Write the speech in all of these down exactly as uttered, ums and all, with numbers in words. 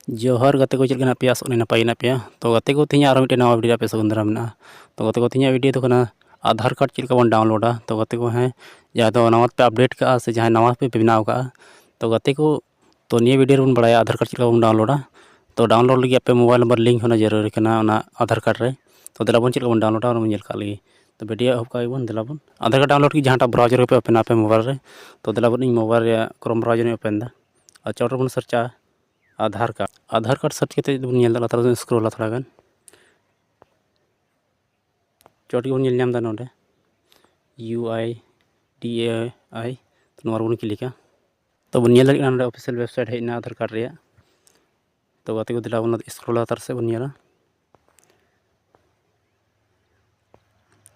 ᱡᱚᱦᱟᱨ ᱜᱟᱛᱮ ᱠᱚ, ᱪᱮᱫ ᱞᱮᱠᱟ ᱦᱮᱱᱟᱜ ᱯᱮᱭᱟ? ᱟᱥᱚᱜ ᱠᱟᱹᱱᱟᱹᱧ ᱱᱟᱯᱟᱭ ᱜᱮ ᱦᱮᱱᱟᱜ ᱯᱮᱭᱟ᱾ ᱛᱚ ᱜᱟᱛᱮ ᱠᱚ, ᱛᱮᱦᱮᱧᱟᱜ ᱟᱨᱚ ᱢᱤᱫᱴᱮᱱ ᱱᱟᱣᱟ video ᱨᱮ ᱟᱯᱮ ᱥᱟᱹᱜᱩᱱ ᱫᱟᱨᱟᱢ ᱢᱮᱱᱟᱜᱼᱟ᱾ ᱛᱚ ᱜᱟᱛᱮ ᱠᱚ, ᱛᱮᱦᱮᱧᱟᱜ video ᱫᱚ ᱠᱟᱱᱟ ᱟᱫᱷᱟᱨ card ᱪᱮᱫ ᱞᱮᱠᱟ ᱵᱚᱱ downloadᱟ᱾ ᱛᱚ ᱜᱟᱛᱮ ᱠᱚ, ᱦᱮᱸ, ᱡᱟᱦᱟᱸ ᱫᱚ ᱱᱟᱣᱟ ᱯᱮ update ᱠᱟᱜᱼᱟ ᱥᱮ ᱡᱟᱦᱟᱸᱭ ᱱᱟᱣᱟ ᱯᱮ ᱵᱮᱱᱟᱣ ᱠᱟᱜᱼᱟ᱾ ᱛᱚ ᱜᱟᱛᱮ ᱠᱚ, ᱛᱚ ᱱᱤᱭᱟᱹ video ᱨᱮᱵᱚᱱ ᱵᱟᱲᱟᱭᱟ ᱟᱫᱷᱟᱨ card ᱪᱮᱫ ᱞᱮᱠᱟ ᱵᱚᱱ downloadᱟ᱾ ᱛᱚ download ᱞᱟᱹᱜᱤᱫ ᱟᱯᱮ mobile number link ᱦᱚᱸ ᱡᱟᱹᱨᱩᱲ ᱠᱟᱱᱟ ᱚᱱᱟ ᱟᱫᱷᱟᱨ card ᱨᱮ᱾ ᱛᱚ ᱫᱮᱞᱟ ᱵᱚᱱ ᱪᱮᱫ ᱞᱮᱠᱟ ᱵᱚᱱ downloadᱟ, ᱚᱱᱟ ᱵᱚᱱ ᱧᱮᱞ ᱠᱟᱜ ᱞᱮᱜᱮ᱾ ᱛᱚ video ᱮᱦᱚᱵ ᱠᱟᱜ ᱜᱮᱵᱚᱱ, ᱫᱮᱞᱟ ᱵᱚᱱ᱾ ᱟᱫᱷᱟᱨ card download ᱞᱟᱹᱜᱤᱫ ᱡᱟᱦᱟᱸᱴᱟᱜ browser ᱨᱮᱯᱮ open ᱟ ᱟᱯᱮ mobile ᱨᱮ, ᱛᱚ ᱫᱮᱞᱟ ᱵᱚᱱ, ᱤᱧ mobile ᱨᱮᱭᱟᱜ Chrome browser ᱤᱧ open ᱫᱟ᱾ ᱟᱨ ᱪᱚᱴ ᱨᱮᱵᱚᱱ search ᱟ Aadhaar card᱾ Aadhaar card search ᱠᱟᱛᱮ ᱡᱩᱫᱤ ᱵᱚᱱ ᱧᱮᱞ ᱫᱟ, ᱞᱟᱛᱟᱨ ᱨᱮᱵᱚᱱ scroll ᱟ ᱛᱷᱚᱲᱟ ᱜᱟᱱ, ᱪᱚᱴ ᱜᱮᱵᱚᱱ ᱧᱮᱞ ᱧᱟᱢ ᱫᱟ ᱱᱚᱰᱮ U I D A I, ᱱᱚᱣᱟ ᱨᱮᱵᱚᱱ click ᱟ᱾ ᱛᱚ ᱵᱚᱱ ᱧᱮᱞ ᱫᱟᱲᱮᱭᱟᱜ ᱠᱟᱱᱟ ᱱᱚᱰᱮ official website ᱦᱮᱡ ᱮᱱᱟ ᱟᱫᱷᱟᱨ card ᱨᱮᱭᱟᱜ᱾ ᱛᱚ ᱜᱟᱛᱮ ᱠᱚ, ᱫᱮᱞᱟ ᱵᱚᱱ scroll ᱞᱟᱛᱟᱨ ᱥᱮᱫ ᱵᱚᱱ ᱧᱮᱞᱟ᱾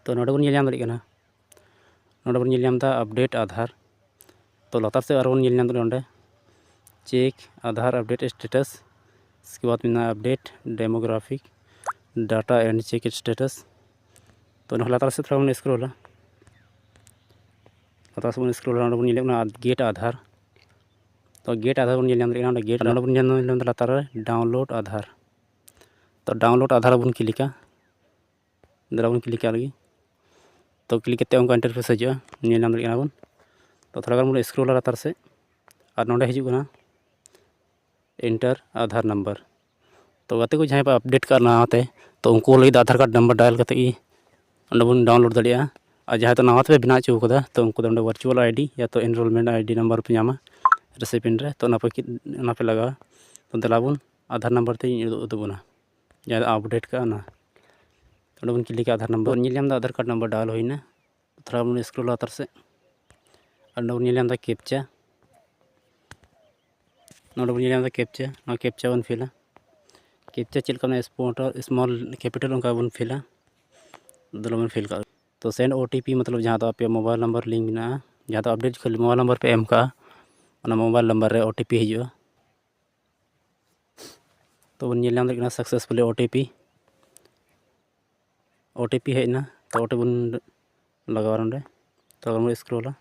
ᱛᱚ ᱱᱚᱰᱮ ᱵᱚᱱ ᱧᱮᱞ ᱧᱟᱢ ᱫᱟᱲᱮᱭᱟᱜ ᱠᱟᱱᱟ, ᱱᱚᱰᱮ ᱵᱚᱱ ᱧᱮᱞ ᱧᱟᱢ ᱫᱟ update ᱟᱫᱷᱟᱨ᱾ ᱛᱚ ᱞᱟᱛᱟᱨ ᱥᱮᱫ ᱟᱨᱚ ᱵᱚᱱ ᱧᱮᱞ ᱧᱟᱢ ᱫᱟᱲᱮᱭᱟᱜᱼᱟ ᱱᱚᱰᱮ check ᱟᱫᱷᱟᱨ update status, ᱤᱥᱠᱮ ᱵᱟᱫ ᱢᱮᱱᱟᱜᱼᱟ update demographic data and check status᱾ ᱛᱚ ᱱᱚᱰᱮ ᱞᱟᱛᱟᱨ ᱥᱮᱫ ᱛᱷᱚᱲᱟ ᱵᱚᱱ scroll ᱟ, ᱞᱟᱛᱟᱨ ᱥᱮᱫ ᱵᱚᱱ scroll ᱟ, ᱱᱚᱰᱮ ᱵᱚᱱ ᱧᱮᱞᱮᱫ ᱠᱟᱱᱟ get ᱟᱫᱷᱟᱨ᱾ ᱛᱚ get ᱟᱫᱷᱟᱨ ᱵᱚᱱ ᱧᱮᱞ ᱧᱟᱢ ᱫᱟᱲᱮᱭᱟᱜ ᱠᱟᱱᱟ ᱱᱚᱰᱮ get, ᱱᱚᱰᱮ ᱵᱚᱱ ᱧᱮᱞ ᱧᱟᱢ ᱫᱟ ᱞᱟᱛᱟᱨ ᱨᱮ download ᱟᱫᱷᱟᱨ᱾ ᱛᱚ download ᱟᱫᱷᱟᱨ ᱵᱚᱱ click ᱟ, ᱫᱮᱞᱟ ᱵᱚᱱ click ᱟ ᱞᱟᱹᱜᱤᱫ᱾ ᱛᱚ click ᱠᱟᱛᱮ ᱚᱱᱠᱟ interface ᱦᱤᱡᱩᱜᱼᱟ, ᱧᱮᱞ ᱧᱟᱢ ᱫᱟᱲᱮᱭᱟᱜ ᱠᱟᱱᱟ ᱵᱚᱱ᱾ ᱛᱚ ᱛᱷᱚᱲᱟ ᱜᱟᱱ ᱵᱚᱱ scroll ᱟ ᱞᱟᱛᱟᱨ ᱥᱮᱫ, ᱟᱨ ᱱᱚᱰᱮ ᱦᱤᱡᱩᱜ ᱠᱟᱱᱟ enter ᱟᱫᱷᱟᱨ number᱾ ᱛᱚ ᱜᱟᱛᱮ ᱠᱚ, ᱡᱟᱦᱟᱸᱭ ᱯᱮ update ᱠᱟᱜᱼᱟ ᱱᱟᱣᱟ ᱛᱮ, ᱛᱚ ᱩᱱᱠᱩ ᱞᱟᱹᱜᱤᱫ ᱫᱚ ᱟᱫᱷᱟᱨ card number dial ᱠᱟᱛᱮ ᱜᱮ ᱚᱸᱰᱮ ᱵᱚᱱ download ᱫᱟᱲᱮᱭᱟᱜᱼᱟ᱾ ᱟᱨ ᱡᱟᱦᱟᱸᱭ ᱫᱚ ᱱᱟᱣᱟ ᱛᱮᱯᱮ ᱵᱮᱱᱟᱣ ᱦᱚᱪᱚ ᱠᱟᱫᱟ, ᱛᱚ ᱩᱱᱠᱩ ᱫᱚ ᱚᱸᱰᱮ virtual ID ᱭᱟ ᱛᱚ enrollment ID number ᱯᱮ ᱧᱟᱢᱟ recipient ᱨᱮ, ᱛᱚ ᱚᱱᱟ ᱯᱮ, ᱚᱱᱟ ᱯᱮ ᱞᱟᱜᱟᱣᱟ᱾ ᱛᱚ ᱫᱮᱞᱟ ᱵᱚᱱ ᱟᱫᱷᱟᱨ number ᱛᱮᱧ ᱩᱫᱩᱜ, ᱩᱫᱩᱜ ᱵᱚᱱᱟ, ᱡᱟᱦᱟᱸᱭ ᱫᱚ update ᱠᱟᱜᱼᱟ ᱚᱱᱟ᱾ ᱚᱸᱰᱮ ᱵᱚᱱ click ᱟ ᱟᱫᱷᱟᱨ number, ᱧᱮᱞ ᱧᱟᱢ ᱫᱟ ᱟᱫᱷᱟᱨ card number dial ᱦᱩᱭᱱᱟ᱾ ᱛᱷᱚᱲᱟ ᱵᱚᱱ scroll ᱞᱟᱛᱟᱨ ᱥᱮᱫ, ᱟᱨ ᱱᱚᱰᱮ ᱵᱚᱱ ᱧᱮᱞ ᱧᱟᱢ ᱫᱟ captcha᱾ ᱱᱚᱰᱮ ᱵᱚᱱ ᱧᱮᱞ ᱧᱟᱢ ᱫᱟ captcha, ᱱᱚᱣᱟ captcha ᱵᱚᱱ fill ᱟ᱾ Captcha ᱪᱮᱫ ᱞᱮᱠᱟ ᱢᱮᱱᱟᱜᱼᱟ, small, small capital ᱚᱱᱠᱟ ᱵᱚᱱ fill ᱟ᱾ ᱫᱮᱞᱟ ᱵᱚᱱ fill ᱠᱟᱜ᱾ ᱛᱚ send O T P ᱢᱚᱛᱞᱚᱵ ᱡᱟᱦᱟᱸ ᱫᱚ ᱟᱯᱮᱭᱟᱜ mobile number link ᱢᱮᱱᱟᱜᱼᱟ, ᱡᱟᱦᱟᱸ ᱫᱚ update ᱠᱷᱟᱹᱞᱤ mobile number ᱯᱮ ᱮᱢ ᱠᱟᱜᱼᱟ, ᱚᱱᱟ mobile number ᱨᱮ O T P ᱦᱤᱡᱩᱜᱼᱟ᱾ ᱛᱚ ᱵᱚᱱ ᱧᱮᱞ ᱧᱟᱢ ᱫᱟᱲᱮᱭᱟᱜ ᱠᱟᱱᱟ successfully O T P, O T P ᱦᱮᱡ ᱮᱱᱟ᱾ ᱛᱚ O T P ᱵᱚᱱ ᱞᱟᱜᱟᱣᱟ ᱱᱚᱰᱮ, ᱛᱚ ᱵᱚᱱ scroll ᱟ,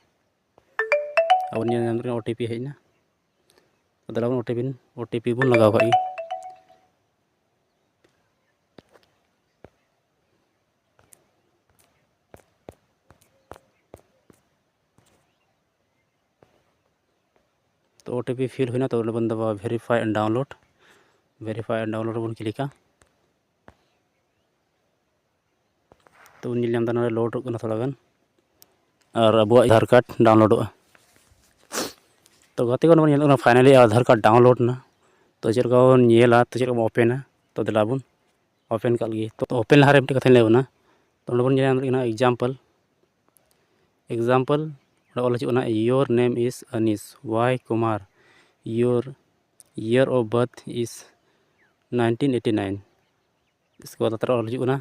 ᱟᱵᱚ ᱧᱮᱞ ᱧᱟᱢ ᱫᱟᱲᱮᱭᱟᱜ ᱠᱟᱱᱟ O T P ᱦᱮᱡ ᱮᱱᱟ᱾ ᱫᱮᱞᱟ ᱵᱚᱱ O T P, O T P ᱵᱚᱱ ᱞᱟᱜᱟᱣ ᱠᱟᱜ ᱜᱮ᱾ ᱛᱚ ᱳ ᱴᱤ ᱯᱤ ᱯᱷᱤᱞ ᱦᱩᱭᱱᱟ, ᱛᱚ ᱚᱸᱰᱮ ᱵᱚᱱ ᱫᱟᱵᱟᱣᱟ verify and download᱾ Verify and download ᱵᱚᱱ ᱠᱞᱤᱠᱟ᱾ ᱛᱚ ᱵᱚᱱ ᱧᱮᱞ ᱧᱟᱢ ᱮᱫᱟ ᱱᱚᱰᱮ ᱞᱳᱰᱚᱜ ᱠᱟᱱᱟ ᱛᱷᱚᱲᱟ ᱜᱟᱱ, ᱟᱨ ᱟᱵᱚᱣᱟᱜ ᱟᱫᱷᱟᱨ ᱠᱟᱨᱰ ᱰᱟᱣᱩᱱᱞᱳᱰᱚᱜᱼᱟ᱾ ᱛᱚ ᱜᱟᱛᱮ ᱠᱚ, ᱱᱚᱰᱮ ᱵᱚᱱ ᱧᱮᱞᱚᱜ ᱠᱟᱱᱟ finally ᱟᱫᱷᱟᱨ ᱠᱟᱨᱰ ᱰᱟᱣᱩᱱᱞᱳᱰ ᱮᱱᱟ᱾ ᱛᱚ ᱪᱮᱫ ᱞᱮᱠᱟ ᱵᱚᱱ ᱧᱮᱞᱟ, ᱛᱚ ᱪᱮᱫ ᱞᱮᱠᱟ ᱵᱚᱱ ᱳᱯᱮᱱᱟ, ᱛᱚ ᱫᱮᱞᱟ ᱵᱚᱱ ᱳᱯᱮᱱ ᱠᱟᱜ ᱞᱮᱜᱮ᱾ ᱛᱚ ᱳᱯᱮᱱ ᱞᱟᱦᱟᱨᱮ ᱢᱤᱫᱴᱮᱱ ᱠᱟᱛᱷᱟᱧ ᱞᱟᱹᱭ ᱟᱵᱚᱱᱟ᱾ ᱛᱚ ᱱᱚᱰᱮ ᱵᱚᱱ ᱧᱮᱞ ᱧᱟᱢ ᱫᱟᱲᱮᱭᱟᱜ ᱠᱟᱱᱟ example, example ᱚᱸᱰᱮ ᱚᱞ ᱦᱤᱡᱩᱜ ᱠᱟᱱᱟ, your name is Anish Y Kumar, your year of birth is nineteen eighty nine᱾ ᱤᱥᱠᱮ ᱵᱟᱫ ᱞᱟᱛᱟᱨ ᱚᱞ ᱦᱤᱡᱩᱜ ᱠᱟᱱᱟ,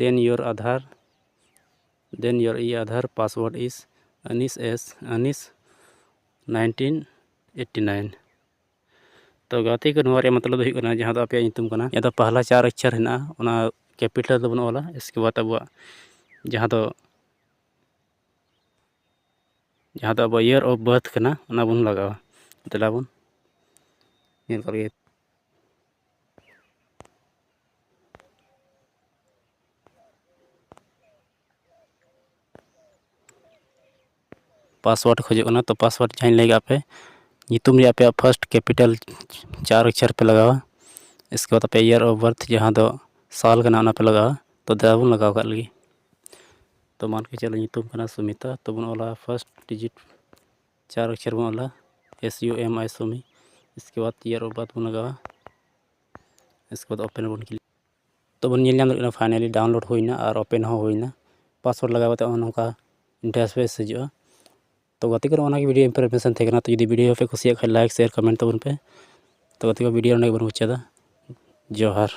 then your Aadhaar, then your e-Aadhaar password is Anish S, Anish nineteen eighty nine᱾ ᱛᱚ ᱜᱟᱛᱮ ᱠᱚ, ᱱᱚᱣᱟ ᱨᱮᱭᱟᱜ ᱢᱚᱛᱞᱚᱵ ᱫᱚ ᱦᱩᱭᱩᱜ ᱠᱟᱱᱟ, ᱡᱟᱦᱟᱸ ᱫᱚ ᱟᱯᱮᱭᱟᱜ ᱧᱩᱛᱩᱢ ᱠᱟᱱᱟ, ᱡᱟᱦᱟᱸ ᱫᱚ ᱯᱟᱦᱞᱟ ᱪᱟᱨ ᱚᱠᱠᱷᱚᱨ ᱦᱮᱱᱟᱜᱼᱟ, ᱚᱱᱟ ᱠᱮᱯᱤᱴᱟᱞ ᱫᱚᱵᱚᱱ ᱚᱞᱟ᱾ ᱤᱥᱠᱮ ᱵᱟᱫ ᱟᱵᱚᱣᱟᱜ ᱡᱟᱦᱟᱸ ᱫᱚ, ᱡᱟᱦᱟᱸ ᱫᱚ ᱟᱵᱚᱣᱟᱜ year of birth ᱠᱟᱱᱟ, ᱚᱱᱟ ᱵᱚᱱ ᱞᱟᱜᱟᱣᱟ᱾ ᱫᱮᱞᱟ ᱵᱚᱱ ᱧᱮᱞ ᱠᱟᱜ ᱞᱮᱜᱮ᱾ ᱯᱟᱥᱣᱟᱨᱰ ᱠᱷᱚᱡᱚᱜ ᱠᱟᱱᱟ, ᱛᱚ ᱯᱟᱥᱣᱟᱨᱰ ᱡᱟᱦᱟᱸᱧ ᱞᱟᱹᱭ ᱠᱟᱜ ᱯᱮ, ᱧᱩᱛᱩᱢ ᱨᱮᱭᱟᱜ ᱟᱯᱮᱭᱟᱜ first capital ᱪᱟᱨ ᱚᱠᱠᱷᱚᱨ ᱯᱮ ᱞᱟᱜᱟᱣᱟ᱾ ᱤᱥᱠᱮ ᱵᱟᱫ ᱟᱯᱮ year of birth ᱡᱟᱦᱟᱸ ᱫᱚ ᱥᱟᱞ ᱠᱟᱱᱟ, ᱚᱱᱟ ᱯᱮ ᱞᱟᱜᱟᱣᱟ᱾ ᱛᱚ ᱫᱮᱞᱟ ᱵᱚᱱ ᱞᱟᱜᱟᱣ ᱠᱟᱜ ᱞᱮᱜᱮ᱾ ᱛᱚ ᱢᱟᱱ ᱠᱮ ᱪᱚᱞᱚ ᱧᱩᱛᱩᱢ ᱠᱟᱱᱟ ᱥᱩᱢᱤᱛᱟ, ᱛᱚ ᱵᱚᱱ ᱚᱞᱟ first digit ᱪᱟᱨ ᱚᱠᱠᱷᱚᱨ ᱵᱚᱱ ᱚᱞᱟ, S U M I, ᱥᱩᱢᱤ᱾ ᱤᱥᱠᱮ ᱵᱟᱫ year of birth ᱵᱚᱱ ᱞᱟᱜᱟᱣᱟ᱾ ᱤᱥᱠᱮ ᱵᱟᱫ ᱳᱯᱮᱱ ᱵᱚᱱ ᱠᱞᱤᱠ᱾ ᱛᱚ ᱵᱚᱱ ᱧᱮᱞ ᱧᱟᱢ ᱫᱟᱲᱮᱭᱟᱜ ᱠᱟᱱᱟ finally download ᱦᱩᱭᱱᱟ ᱟᱨ ᱳᱯᱮᱱ ᱦᱚᱸ ᱦᱩᱭᱱᱟ᱾ ᱯᱟᱥᱣᱟᱨᱰ ᱞᱟᱜᱟᱣ ᱠᱟᱛᱮ ᱦᱚᱸ ᱱᱚᱝᱠᱟ interface ᱦᱤᱡᱩᱜᱼᱟ᱾ ᱛᱚ ᱜᱟᱛᱮ ᱠᱚ, ᱚᱱᱟ ᱜᱮ video information ᱛᱟᱦᱮᱸ ᱠᱟᱱᱟ᱾ ᱛᱚ ᱡᱩᱫᱤ video ᱯᱮ ᱠᱩᱥᱤᱭᱟᱜ ᱠᱷᱟᱱ like, share, comment ᱛᱟᱵᱚᱱ ᱯᱮ᱾ ᱛᱚ ᱜᱟᱛᱮ ᱠᱚ, video ᱱᱚᱸᱰᱮ ᱜᱮᱵᱚᱱ ᱢᱩᱪᱟᱹᱫᱟ᱾ ᱡᱚᱦᱟᱨ᱾